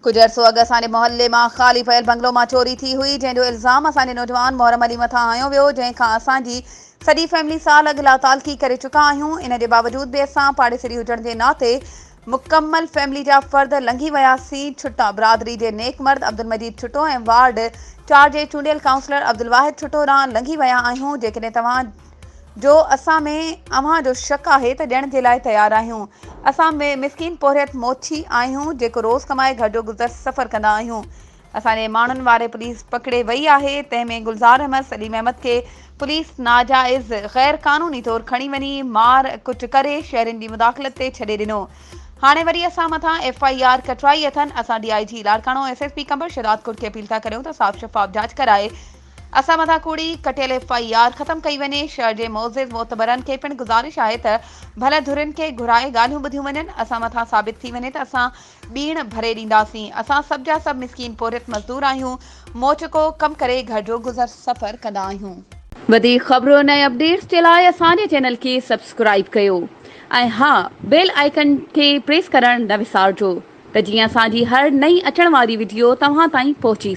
ڪجهه عرصو اڳ اسان جي محلي مان خالي پيل بنگلو مان چوري ٿي هئي، جنهن جو الزام اسان جي نوجوان محرم علي مٿان هنيو ويو، جنهن کان اسان جي سڄي فيملي سال اڳ لاتعلقي ڪري چڪا آهيون، ان جي باوجود به اسان پاڙيسري هجڻ جي ناتي مڪمل فيملي جا فرد لنگهي وياسين، ڇٽا برادري جي نيڪ مرد عبدالمجيد ڇٽو ۽ وارڊ چار جي چونڊيل ڪائونسلر عبدالواحد ڇٽو ڏانهن لنگهي ويا آهيون، جيڪڏهن توهان. جو اسان ۾ اوهان جو شڪ آهي ته ڏيڻ جي لاء تيار آهيون. اسان مسڪين پورهيت موڇي آهيون جيڪو روز ڪمائي گهر جو گذر سفر ڪندا آهيون. اسان جي ماڻهن واري پوليس پڪڙي وئي آهي تنهن ۾ گلزار احمد، سليم احمد کي پوليس ناجائز غير قانوني طور کڻي وڃي مار ڪٽ ڪري شهرين جي مداخلت تي ڇڏي ڏنو. هاڻي وري اسان مٿان ايف I R ڪٽرائي اٿن. اسان D I G Larkana, S S P Qambar Shahdadkot کي اپيل ٿا ڪريون ته صاف شفاف جاچ ڪرائي اسان مٿان ڪوڙي ڪٽيل ايف I R ختم ڪئي وڃي، شهر جي معزز معتبرن کي پڻ گذارش آهي ته ڀل ڌرين کي گهرائي ڳالهيون ٻڌيون وڃن، اسان مٿان ثابت ٿي وڃي ته اسان ٻيڻ ڀري ڏينداسين، اسان سڀ جا سڀ مسڪين پورهيت مزدور آهيون، موچڪو ڪم ڪري گهر جو گذر سفر ڪندا آهيون. وڌيڪ خبرن ۽ اپڊيٽس جي لاء اسان جي چينل کي سبسڪرائيب ڪيو ۽ ها بيل آئيڪن کي پريس ڪرڻ نه وسارجو ته جيئن اسان جي هر نئين اچڻ واري وڊيو توهان تائين پهچي.